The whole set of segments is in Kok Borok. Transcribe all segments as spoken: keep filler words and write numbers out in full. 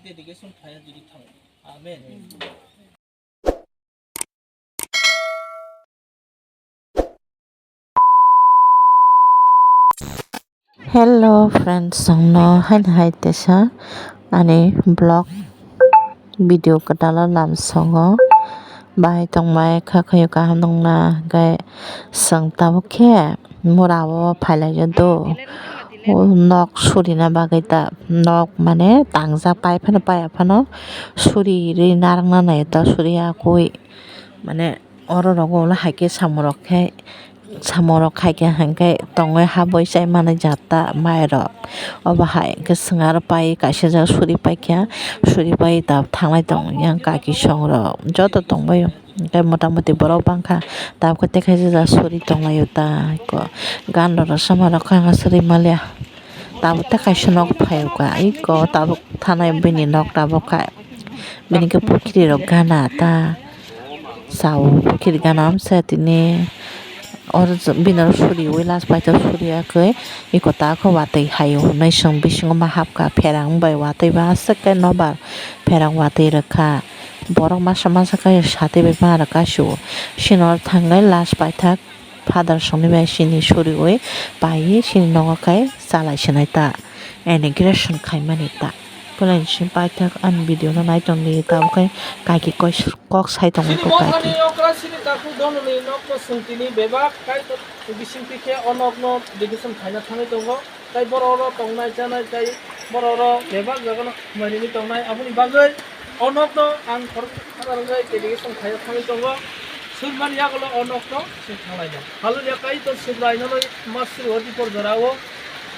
Dedication khlaiya jodi thango. Amen. Hello friends, chwngno haino hai tesa ani vlog video kwtalo lamsongo bahai tongmai kha khayo kaham nongna hwnkhe chwng tabuk khe mura o phailaio do. O nok surina bagwi ta nok mane tangjak pai phano paiya phano suri rwi narwkna nai ta suriya koi mane oro rogo ulo hai khe samung rok khe samung rok khai khe hwnkhe tongwi habwi chai mani jat ta mai rok obo hai hwnkhe chwng aro pai kaisa jagao suri paikha suri pai ta thanglai tong yang kaki song rok joto tongbaio. Hwnkhe mota moti borok bangkha tabuk khe tei kaisa jagao suri tonglaio ta eko gan rok rw sama rok kha swrwi maliya tabuk tei kaisa nok phaio ka eko tabuk thanai bini nok tabuk kha bini khe pukhiri rok gana ta sao pukhiri gana amsa tini oro bini oro suriwi last paithak suriya khe eko ta khe watwi haio hinwi chwng bisingo ma hapkha pherang bai watwi ba aswk khe nobar pherang watwi rwkha. Borok masa masa khe satwi bai ma rwkha sio. Sini oro thangwi last paithak father songni bai sini suriwi paiwi sini nogo khe chalai sinai ta inauguration khaimani ta. Puilani simi paithak ani video no nai tongdi tabuk khe kaki kok sai tongwi kok kaki. Sini okra sini takhuk dononi nokno swng tini bebak kaitor bisingtwi khe o nokno dedication khaina thangwi tongo. Tai borok oro tongnai chanai tai borok oro bebak jagano mai rini tongnai aboni bagwi o nokno ang khoroksa khana rwgwi dedication khaina thangwi tongo. Surmani yagulo o nokno swng thanglainai. Hallelujah, Kaitor Subrai nono masri o dipor jorao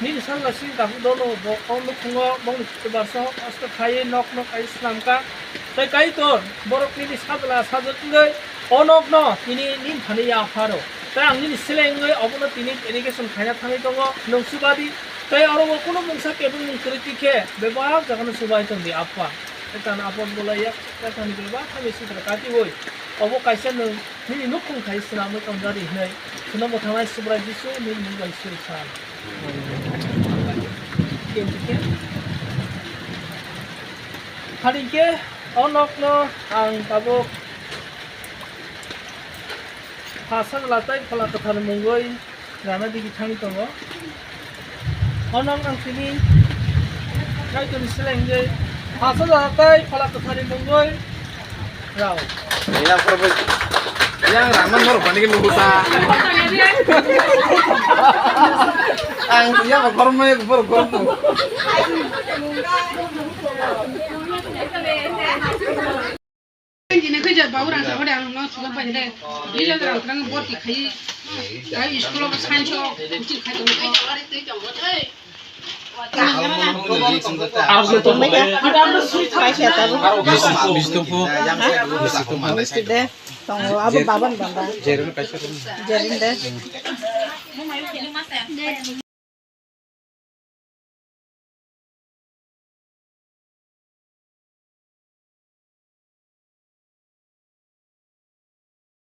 nini sajla sini takhuk dono bo o nukhungo bongni barsa hok asta khaiwi nokno kai swnamkha. Tai Kaitor borok nini sajla sajwk wngwi o nokno tini nini thani yapharo. Tai ang nini seleng wngwi obono tini dedication khaina thangwi tongo, nwng subadi. Tai oro bo kunu mungsa kebengmung kwrwi tikhe bebak jagano subai tongdi, Apha. Tai tani apot bolai yak, tai tani bebak hamya sitra katiui. Obo kaisa nwng nini nukhung khai swnamwi tongjadi hwnwi, chwngno mwthangnai Subrai Jisu nini mung bai suri kha. Haringkhe o nokno ang tabuk pha sajla tai Phola Kwtharni mungwi rana digi thangwi tongo. O nok ang tini Kaitorni seleng je pha sajla tai Phola Kwtharni mungwi rao. Yang pura bai, yang Rahman baru panik nunggu sa. Ang yang baru korma yang baru korma. Engineer khe je babu rang sa ode ang no suga pai de. Ni ja rang rang bor ki khai. Ai school of science o coaching khai de. Aro se tongo. Tongo, abo baban bamba. Jerin de.